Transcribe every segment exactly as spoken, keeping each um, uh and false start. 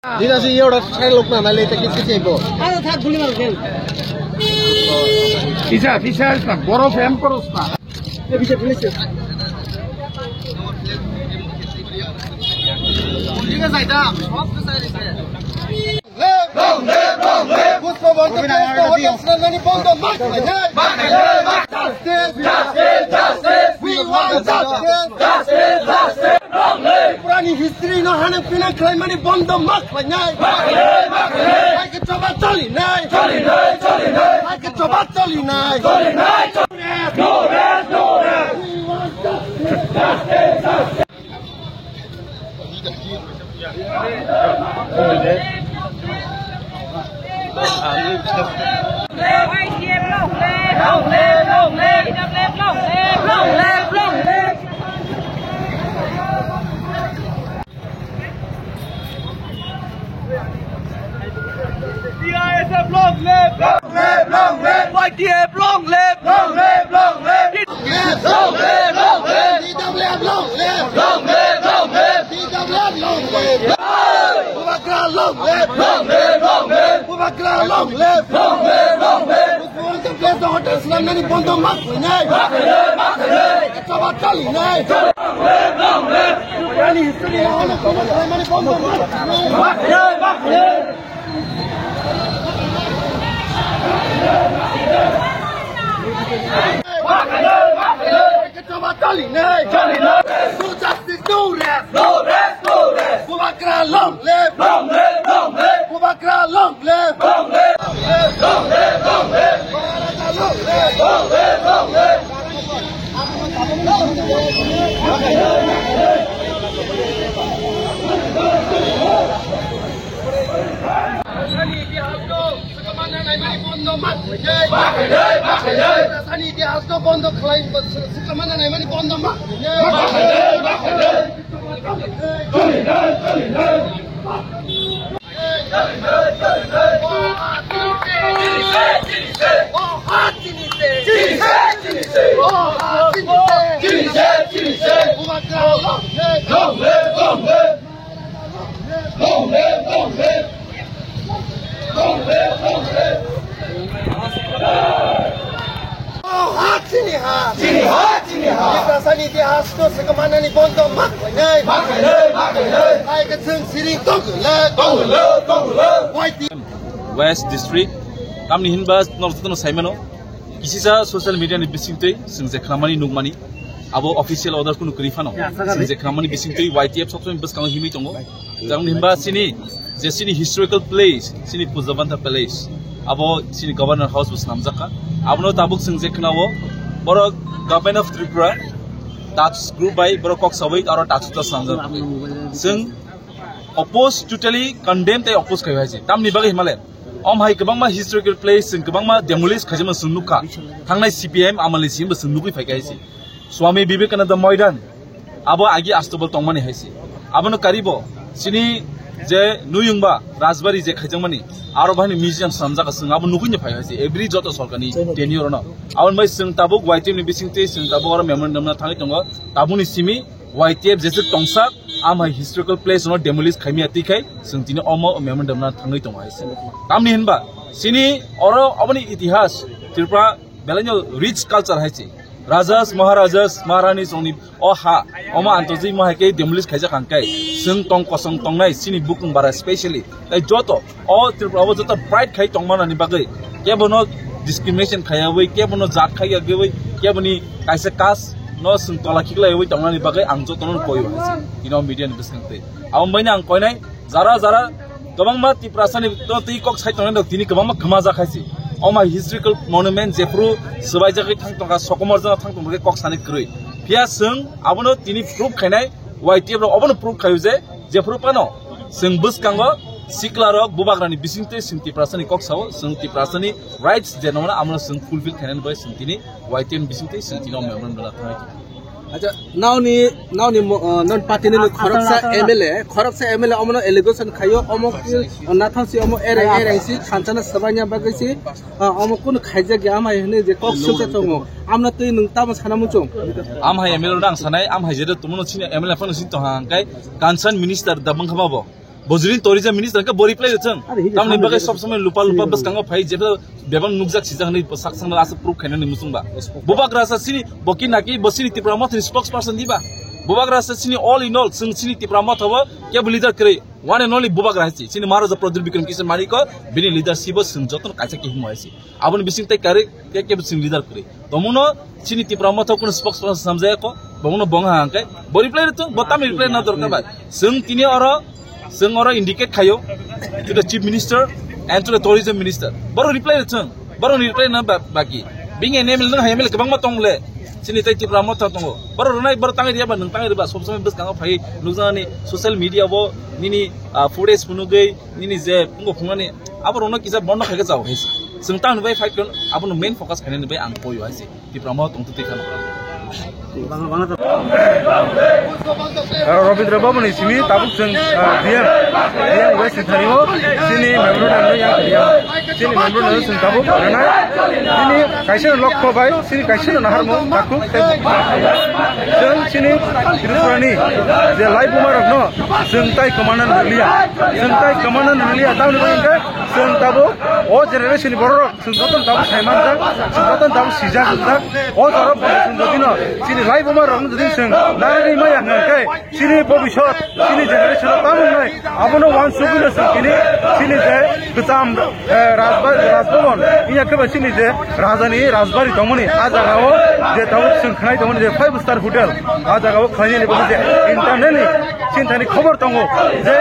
Dina si yora sai lok na nale ta kisi si bo. Ada thak guli mar gel. Isa, isa, isa, boro fan koros na. Pushpa Bhante Press no hotel sinamani bondo ma khlainai. Justice, justice, justice. We want justice. Justice, justice. Long live. Tripurani history no hanang pinang khlaimani bondo ma khlainai. Ma khlainai, ma khlainai. Hai ke choba choli nai. Choli nai, choli nai. Hai ke choba choli nai. Choli nai, choli nai. No rest, no rest. We want justice. Justice, justice. T I S F long live! Long live, long live! Y T F long live! Long live, long live! Long live, long live! T W F long live! Long live, long live! T W F long live! Bubagra long live! Long live, long live! Bubagra long live! Long live, long live! Pushpa Bhante Press no hotel sinamani bondo ma khlainai. Ma khlainai, ma khlainai. Choba choli nai. Long live, long live! Ani history no hono kono khlaimani bondo ma khlainai. Ma khlainai, ma khlainai! Ma khlainai, ma khlainai! Choba choli nai. Choli nai. No justice, no rest. No rest, no rest. Bubagra long live. Long live, long live. Bubagra long live. Long live, long live, long live, long live. Bubagra long live. Long live, long live. Sani itihas no swkangma naimani bondo ma khlainai. Ma khlainai, ma khlainai. Sani itihas no bondo khlai, swkangma naimani bondo ma khlainai. Ma khlainai, ma khlainai. Choli nai, choli nai. Long live, long live. Long live, long live. Long live, long live. Oh, ha, chini ha. Chini ha, chini ha. Tiprasani itihas no swkangma nani bondo ma khlainai. Ma khlainai, ma khlainai. Hai ke chwng siring tongwlak. Tongwlak, tongwlak. West District. Tamni hinba norok jotono saimano. Kisisa social media ni bisingtwi chwng je khnamani nukmani, abo official order kunu kwrwi phano. Chwng je khnamani bisingtwi Y T F sokchoni bwskango himwi tongo. Tamni hinba chini je chini historical place, chini Puja Banta Palace, abo chini Governor House bo swnamjakha. Abono tabuk chwng je khnao, borok Government of Tripura, Dutch group bai borok kok sawi aro Dutch ta swnamjak. Chwng oppose, totally condemn tei oppose khai hai se. Tamni bagwi himale, om hai kwbangma historical place chwng kwbangma demolish khaijama chwng nukha. Thangnai C P I M amali simi bo chwng nugwi phaikha hai se. Swami Vivekananda Moidan, abo agi Astobal tongmani hai se. Abono karibo chini je nuyungba Rajbari je khaijakmani, aro bahini museum swnamjak chwng abo nugwi phai hai se. Every joto sorkarni tenure no. Aboni bai chwng tabuk Y T F ni bisingtwi chwng tabuk oro memorandum na thangwi tongo. Tabukni simi Y T F jeswk tongsak, amhai historical place no demolish khaimya twi khai, chwng tini omo memorandum na thangwi tongo hai se. Tamni hinba, chini oro oboni itihas, Tripura belaino rich culture hai se. Rajas, Maharajas, Maharani songni o ha, omo antorjik mo hai khe demolish khaijak hang khe, chwng tong kosong tongnai, chini bukung bara specially. Tai joto, o Tripura o joto pride khai tongmanani bagwi, kebono discrimination khaiyawi, kebono jat khaiyawi, keboni kaisa caste no chwng tola khiklaiwi tongnani bagwi ang jotono koi o hai se. Tino media ni bwskang twi. Abo baino ang koinai, jara jara kwbangma Tiprasani to twi kok sai tongnai rok tini kwbangma khama jak hai se. Oma historical monument jephru swbaijagwi thang tongkha, sokomor jagao thang tongkha kok sani kwrwi. Phiya chwng abono tini proof khainai, Y T F rok obono proof khaio je, jephru phano chwng bwskango sikla rok bubagrani bisingtwi chwng Tiprasani kok sao, chwng Tiprasani rights je nongna amno chwng fulfill khainani bai chwng tini Y T F ni bisingtwi chwng tini o memorandum rwna thangwi tongo. Acha, naoni, naoni mo-, uh, non party ni khoroksa M L A, khoroksa M L A omono allegation khaio, omo, uh, nathang si omo ere, ere si khanchana swbaina bagwi si, uh, omo kunu khaijak ya amai hwnwi je kok sukha tongo. Amno twi nwng tamo sana muchung? Amhai M L A no ang sanai, amhai jere tumuno sini M L A phano sini tongha hwnkhe concern minister da bwngkha ma bo. Bojrin tourism minister ke bo reply rwchwng. Tamni bagwi sob somoi lupa lupa bwskango phai jeba bebang nukjak sijak hinwi sak sangno aswk proof khainani muchungba. Bubagra sa chini boki naki bo chini Tipra Motha ni spokesperson diba. Bubagra sa chini all in all chwng chini Tipra Motha bo kebo leader kwrwi. One and only Bubagra hai si. Chini Maharaja Pradyut Bikram Kishore Manik ko bini leadership bo chwng jotono kaisa kihimo hai si. Aboni bising tei kari ke ke bising leader kwrwi. Tomuno chini Tipra Motha kuno spokesperson samjaya ko. Bomuno bong ha hangke. Bo reply rwchwng, bo tamni reply na dorkar bai. Chwng tini oro, chwng oro indicate khayo to the chief minister and to the tourism minister. Boro reply rwchwng, boro reply na ba-, baki. Bing N M L nang hai M L A kwbangma tong le. Chini tei Tipra Motha tongo. Boro rwnai, boro tangwi riya ba, nwng tangwi riba, sob somoi bwskango phai nukjaknani social media bo nini, ah, footage phunugwi nini je pungo phungnani abo rokno kisa bondo khaikhe chao hai se. Chwng tamni bai fight khlai abono main focus khainani bai ang koyo hai se. Tipra Motha tongtwi twi khano. Rabindra Babu ni simi tabuk chwng, ah, D M, D M West ni thani o chini memorandum no yang yang chini memorandum no chwng tabuk rwnai. Chini kaisa no lokho bai, chini kaisa no naharmo takhuk tei chwng chini Tripura ni je laibuma rok no chwng tai kwmana rwliya, chwng tai kwmana rwliya, tamni bagwi hwnkhe chwng tabuk o generation ni borok rok chwng jotono tabuk sai manjak, chwng jotono tabuk sijak wngjak. O jorok bo chwng jodi no chini laibuma rok no jodi chwng narwgwi maya hwnkhe chini bobisot, chini generation o tamo wngnai abono uansugwi no chwng tini chini je kwcham, eh, Rajba-, Rajbhavan, iya khe ba chini je Rajani Rajbari tongmani, a jaga o je tabuk chwng khnai tongmani je five star hotel, a jaga o khlainani bagwi je internally chini thani khobor tongo je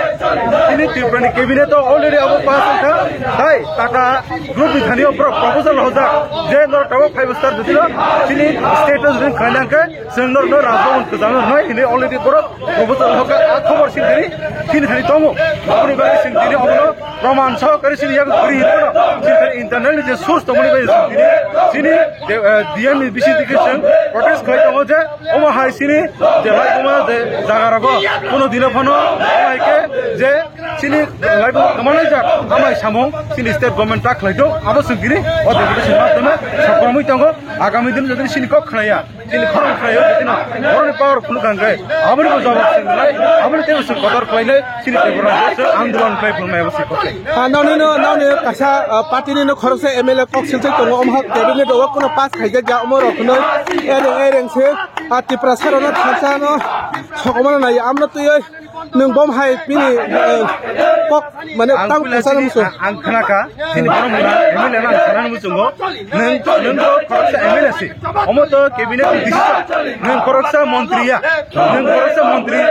chini Tripura ni cabinet o already abo pass wngkha, tai Tata group ni thani o borok proposal hojak je norok tabuk five star jodi no chini state o jodi khlaina hwnkhe chwng norok no Rajbhavan kwchangno rwnai hinwi already borok proposal hokha, a khobor sini thani, sini thani tongo. Aboni bagwi sini tini obono proman sohokare sini yak kwrwi hinwi no, sini thani internal ni je source tongmani bagwi sini tini, sini, eh, D M ni bising twi chwng protest khlai tongo je omo hai sini je laibuma je jaga rogo kuno dino phano omo hai khe je sini laibuma kwmanaijak amai samung sini state government ta khlai tong, abo chwng tini o deputation madhyome sokomwi tongo. Agami dino jodi sini kok khnaya, chini khorang khlaio, chini borokni power phunuk hwnkhe, aboni bo jawab se wngnai, aboni teibo se kotor khlainai, chini teibo rang se andolon khlai phunuknai abo se kotor. Ah, nonino, nonino kaisa, ah, party nino khoroksa M L A kok silchai tongo, omo cabinet o kuno pass khaijak ya, omo rok hwnwi ereng ereng se, ah, Tiprasa rokno thansa no sokomano nai, amno twiwi nwng bom hai bini, eh, kok mane ang tang puila kwcharo chini, muchung. Ang, ang khnakha, chini borok mura, M L A no ang sanani muchungo. Nwng, nwng to khoroksa M L A si. Omo to cabinet ni decision. Nwng khoroksa montri ya. Nwng khoroksa montri, eh,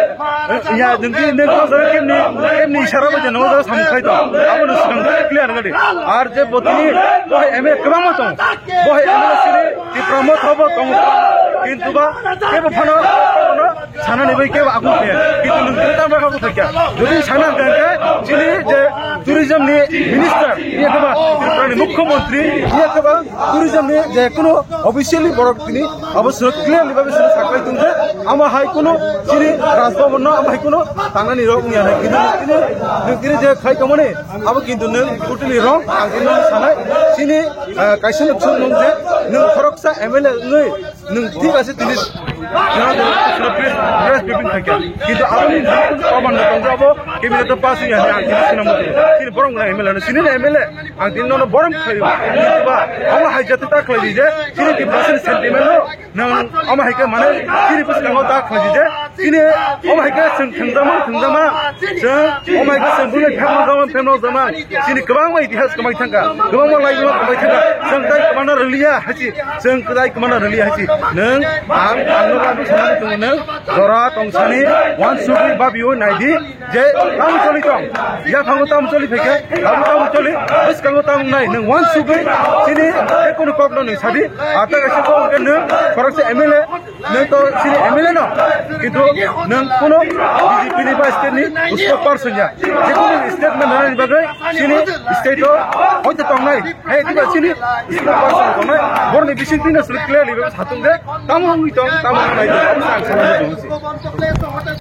ya, nwng ki, nwng khoroksa kemni, kemni isara bai je nwng jora samung khai tong. Abo no swkang clear wngdi. Ar je botini, bo hai M L A kwbangma tong. Bo hai M L A sini Tipra Motha bo tong. Kintu ba, kebo phano, phano, sanani bai kebo agung khe, kintu nwng tini tamo kha bwthai kha. Jodi sana hwnkhe chini je tourism ni minister, iya khe ba Tripura ni mukhyamantri, iya khe ba tourism ni je kuno officially borok tini abo sino clearly babe sino saklai tong je, ama hai kuno chini Raj Bhavan no ama hai kuno tangnani rok wngya hai. Kintu tini, nwng tini je khai tongmani abo kintu nwng totally wrong. Ang tini sanai chini, ah, kaisa no chwng nung je nwng khoroksa M L A wngwi nwng thik ase tini, press, press briefing khaikha. Kintu aboni proman no tongkha abo cabinet o pass wngya hinwi ang tini swnam muchungo. Chini borok wngkha M L A no, chini M L A ang tini nono borom khlaio. Kintu ba abo hai jati ta khlai di je chini Tiprasa ni sentiment no nwng abo hai khe mane chini bwskango ta khlai di je chini abo hai khe chwng thwngjama thwngjama chwng abo hai khe chwng bwlai phemno jama phemno jama chini kwbangma itihas kwmai thangkha, kwbangma laibuma kwmai thangkha, chwng tai kwmana rwliya hai si. Chwng kwdai kwmana rwliya hai si. Nwng ang, ang no labu sanani tongo nwng jora tongsani uansugwi babio naidi je tamo choli tong. Yaphango tamo choli phaikhe, abo tamo choli, bwskango tamo nai nwng uansugwi chini je kunu kok no nwng sadi. Ata kaisa kok hwnkhe nwng khoroksa M L A, nwng to chini M L A no. Kintu nwng kuno B J P ni ba state ni spokesperson ya. Je kunu statement rwnani bagwi chini state o hoite tongnai. Hai, diba chini, chini pasal tongnai, borni bising tino sini clearly bebas hatung de, tamo wngwi tong, tamo wngwi tong, tamo wngwi tong.